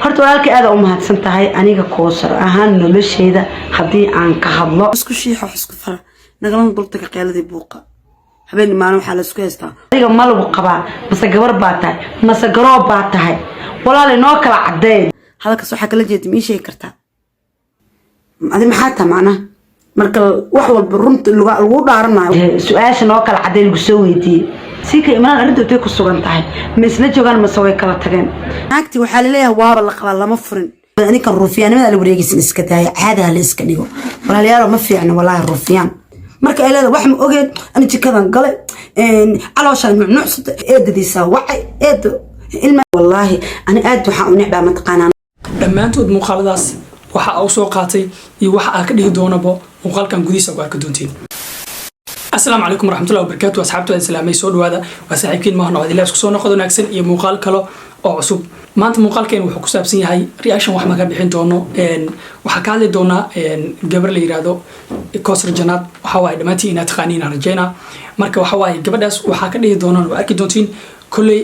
Horta walaalkii, aada u mahadsan tahay. Aniga Koosar ahaan, nolosheeda haddii aan ka hadlo, Isku shiixa, wax isku fara, nagalana dultaga qeeladii buuqa. Habeen maalin waxaa la isku haystaa. Adiga ma lagu qabaa mase gabar baa tahay mase garoob baa tahay? Walaali, noo kala cadee. Hadalkaas waxaa kala jeeda, ma ii sheegi kartaa? Adi maxaa taha macnaha marka wax walba runta lagu dhaaranayo? Su-aasha noo kala cadee lagu soo weydiiyey. Sii ka Imraan, arrinta intay ku sugan tahay? Ma isla joogaan mase way kala tageen? Naagti waxaa laleeyahay waaba la qabaa, lama furin. Ninkan ruufiyaanimada la wareegaysan iska daaya, caadaha la iska dhigo. Walaalayaalo, ma fiicna walaahi ruufiyaan. Marka ay leedahay wax ma ogeen, ani jikadan galay, calooshaan nucnuucsata, eedadiisaa wacay, eedo ilma. Wallaahi ani aad waxaan u necbaa, mataqaanaa? Dhammaantood muuqaaladaas waxa uu soo qaatay iyo waxa aa ka dhihi doonaba muuqaalkan gudihiisa ku arki doontiin. Asalaamu calaykum waraxmatullahi wabarakaatu, asxaabta waan islaamay, soo dhawaada. Waa saaxiibkiin Maahan oo adilah isku soo noqod wanaagsan iyo muuqaal kale oo cusub. Maanta muuqaalkeen wuxuu ku saabsan yahay reaction wax ma ka bixin doono. Waxaa ka hadli doonaa gabar la yiraahdo Koosar Janaad. Waxa waaye dhammaantiin inaad taqaaniin aan rajaynaa. Marka waxa waaye gabadhaas waxaa ka dhihi doonaan waa arki doontiin kolley.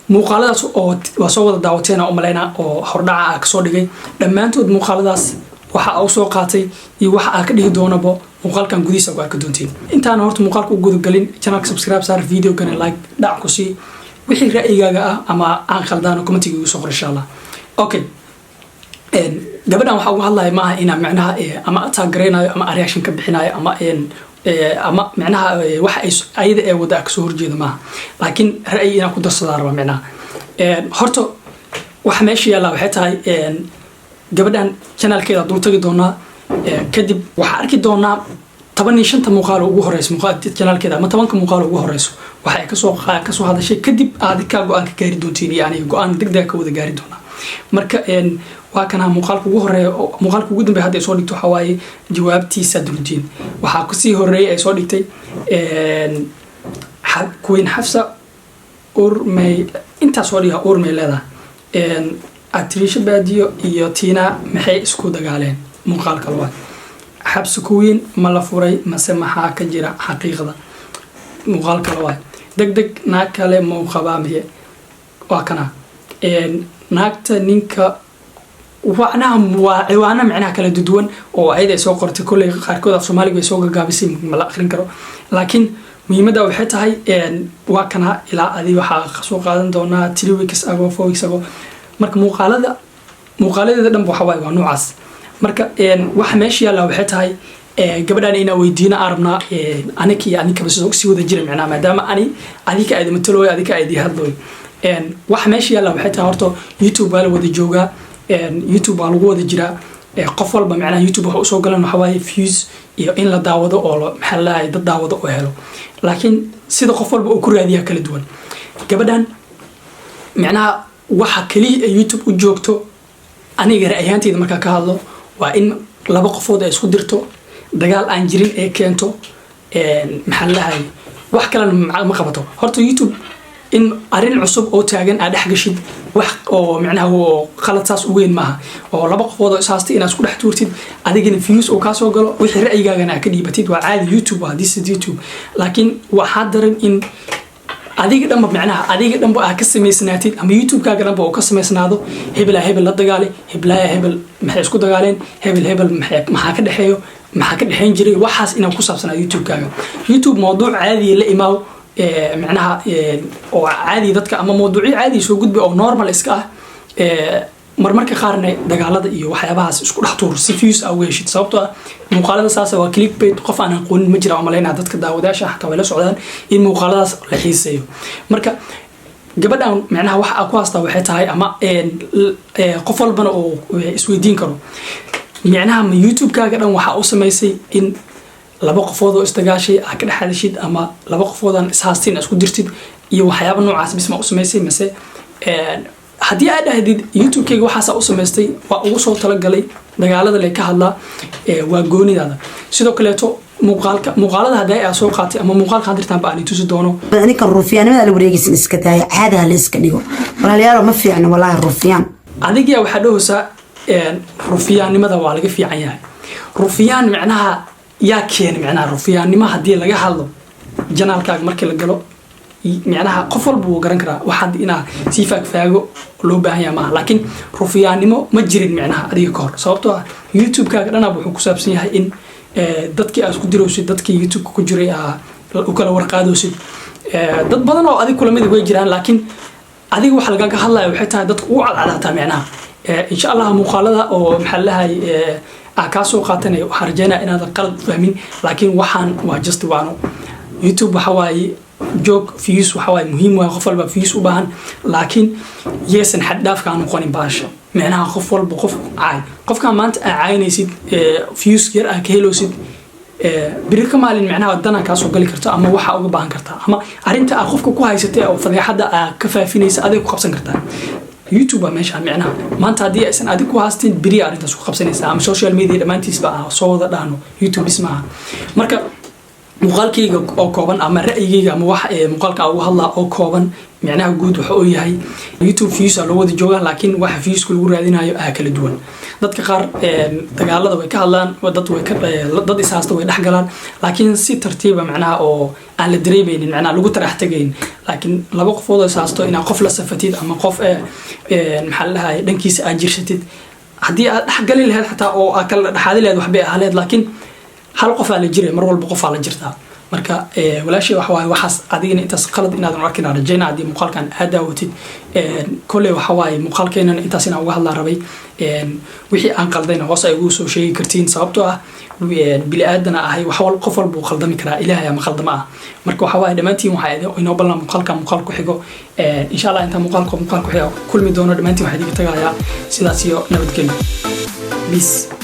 Muuqaaladaas oo waa soo wada daawateen aan umalaynaa oo hordhaca ah kasoo dhigay. Dhammaantood muuqaaladaas waxa uu soo qaatay iyo waxa aa ka dhihi doonaba muuqaalkan gudihiisa ku arki doontiin. Intaan horta muuqaalka u gudagelin, channelka subscribe saar, videogana like dhac ku sii. Wixii ra'yigaaga ah ama aan khaldaano, commentiga igu soo qor, insha Allah. Okay, gabadhan waxaa uga hadlaya maaha inaan micnaha ama attack garaynayo ama reaction ka bixinayo ama micnaha waxa ay ayada ee wada kasoo horjeeda maaha, laakiin ra'yi inaan ku darsadaa raba. Micnaha horta waxa meesha yaallaa waxay tahay gabadhan channelkeeda dul tagi doonaa, kadib waxaa arki doonaa 15-ta muuqaal oo ugu horeyso muuqaal channelkeeda ama 10-ka muuqaal oo ugu horeyso waxa ay kasoo hadashay. Kadib aad ka go-aan ka gaari doontiin iyo aniga go-aan degdeg ka wada gaari doonaa. Marka waa kana muuqaalka ugu horeeya. Muuqaalka ugu dambeeya hadda ay soo dhigto waxaa waaye jawaabtiisa durjiin. Waxaa kusii horeeyay ay soo dhigtay Queen Xafsa urmay, intaas soo dhiga urmay leedahay. Atriisha Baadiyo iyo Tiina maxay isku dagaaleen? Muuqaalka labaad, Xabsi Kuwiin ma la furay mase maxaa ka jira xaqiiqda? Muuqaalka labaad, deg deg naag kale mau qabaa miye? Waa kana naagta ninka. Wacnaha waa ciwaano micnaha kala duwan oo ayada ay soo qortay. Kolley qaarkood af Soomaaliga ay soo gagaabisay, ma la akhrin karo, laakiin muhiimadda waxay tahay waa kana. Ilaa adi waxaa soo qaadan doonaa 3 weeks ago, 4 weeks ago. Marka muuqaaladeeda dhanba waxa waaye waa noocaas. Marka waxa meesha yaalla waxay tahay gabadhan inaa weydiina aan rabnaa, anika iyo adinkaba si wada jira, micnaha maadaama ani adika aadi matalooyo, adika aadi hadlooyo. Waxa meesha yaalla waxay tahay horta YouTube waa la wada joogaa, YouTube waa lagu wada jiraa. Qof walba micnaha YouTube waxa usoo galan waxa waaye views iyo in la daawado oo maxaa la dhahay, dad daawado oo helo, laakiin sida qof walba uu ku raadiyaa kala duwan. Gabadhan micnaha waxa keliya ay YouTube u joogto, aniga ra'yaanteyda markaa ka hadlo, waa in laba qofood ay isku dirto, dagaal aan jirin ee keento. Maxaa la dhahay, wax kalena ma qabato. Horta YouTube in arrin cusub oo taagan aad dhex gashid, wax oo micnaha oo qalad saas u weyn maaha, oo laba qofood oo ishaastay inaad isku dhex tuurtid, adigana views uu kaa soo galo, wixii ra'yigaagana aad ka dhiibatid, waa caadi. YouTube waa, this is YouTube. Laakiin waxaa daran in adiga dhanba, micnaha adiga dhanba aa ka samaysnaatid ama YouTube-kaaga dhanba uu ka samaysnaado hebelaa hebel la dagaalay, heblaaya hebel maxay isku dagaaleen, hebel hebel maxaa ka dhexeeyo, maxaa ka dhexeyn jiray, waxaas inaan ku saabsanaa YouTube-kaaga. YouTube mawduuc caadiya la imaaw, micnaha oo caadi dadka ama mawduucyo caadi soo gudbi oo normal iska ah. Marmarka qaarna dagaalada iyo waxyaabahaas isku dhex tuur si views aa uga heshid, sababtoo ah muuqaalada saas waa clickbait. Qof aan aqoonin ma jira oo malaynaa, dadka daawadayaasha xataa way la socdaan in muuqaaladaas la xiiseeyo. Marka gabadhan micnaha waxa aa ku haastaa waxay tahay ama qof walbana uu isweydiin karo, micnaha ma YouTube-kaaga dhan waxaa u samaysay in laba qofood oo isdagaashay aa ka dhex hadashid ama laba qofood aan ishaastin isku dirtid iyo waxyaaba noocaas bis ma u samaysay? Mase haddii aad dhahdid YouTube-kayga waxaasaa u samaystay, waa ugu soo talagalay dagaalada le ka hadlaa, waa goonidaada. Sidoo kaleeto muuqaalka, muuqaalada haddii aa soo qaatay ama muuqaalka hadirtaan ba aan tusi doono. Ninkan ruufiyaanimada la wareegaysan iska daaya, caadaha la iska dhigo. Walaalayaalo, ma fiicno walaahi ruufiyaan. Adigiyaa waxaa dhahaysaa rufiyaannimada waa laga fiican yahay. Rufiyaan micnaha yaa keenay? Micnaha rufiyaannimo haddii laga hadlo, channelkaaga markii la galo Micnaha qof walba wuu garan karaa. Waxaad inaa sii faagfaago loo baahan yahay maaha, laakiin rufiyaannimo ma jirin micnaha adiga ka hor, sababtoo ah YouTube-kaaga dhanaab wuxuu ku saabsan yahay in dadkii aad isku dirowsid, dadkii YouTube-ka ku jiray aa u kala warqaadowsid. Dad badan oo adig kula mid way jiraan, laakiin adiga waxa lagaga hadlaya waxay tahay dadku ugu cadcadaataa micnaha. Insha Allah muuqaalada oo maxaa lahay aa kaa soo qaatanaya, waxaan rajeynaya inaadan qalad u fahmin, laakiin waxaan waa just waano. YouTube waxa waaye joog, views waxa waaye muhiim waaye, qof walba views u baahan, laakiin yeesan xad dhaafka aan noqonin baasha. Micnaha qof walba qof caay, qofkaan maanta aa caynaysid, views yar aa ka helowsid, biri ka maalin micnaha dana kaa soo gali karto ama waxaa uga baahan kartaa ama arrinta aa qofka ku haysatay oo fadeexadda aa ka faafinaysa aday ku qabsan kartaa. YouTube waa meeshaan micnaha maanta haddii aysan adig ku haastin, beri arrintaas ku qabsanaysaa ama social media dhammaantiisba ah soo wada dhahno, YouTube bis maaha. Marka muuqaalkayga oo kooban ama ra'yigayga ama wax muuqaalka aan uga hadlaa oo kooban, micnaha guud waxa uu yahay YouTube views aa loo wada joogaa, laakiin waxa viewska lagu raadinayo ah kala duwan. Dadka qaar dagaalada way ka hadlaan, dad way ka dad ishaasta way dhex galaan, laakiin si tartiiba macnaha oo aan la dareemeynin, macnaha lagu tarax tagayn. Laakiin laba qofood oo ishaasto inaad qof la safatid ama qof maxaa la dhahay dhankiisa aad jirsatid, haddii aad dhex gali lahayd xataa oo aad kala dhexaadi lahayd waxbay ahaa, laakiin hal qofaa la jiray, mar walba qofaa la jirtaa. Marka walaashay waxa waaye waxaas adigana intaas qalad inaadan arkin aan rajayna haddii muuqaalkan aad daawatid. Kolley waxa waaye muuqaalkeenan intaas inaan uga hadlaan rabay. Wixii aan qaldayna hoos ay ugu soo sheegi kartiin, sababtoo ah bili aadana ahay, wax qof walba uu qaldami karaa, Ilaahay ama qaldama ah. Marka waxa waaye dhammaantiin waxaa inoo ballan muuqaalka muuqaal ku xigo, insha Allah. Intaa muuqaalka muuqaal ku xigo kulmi doono, dhammaantiin waxaa idinka tagayaa sidaas iyo nabadgelyo. Peace.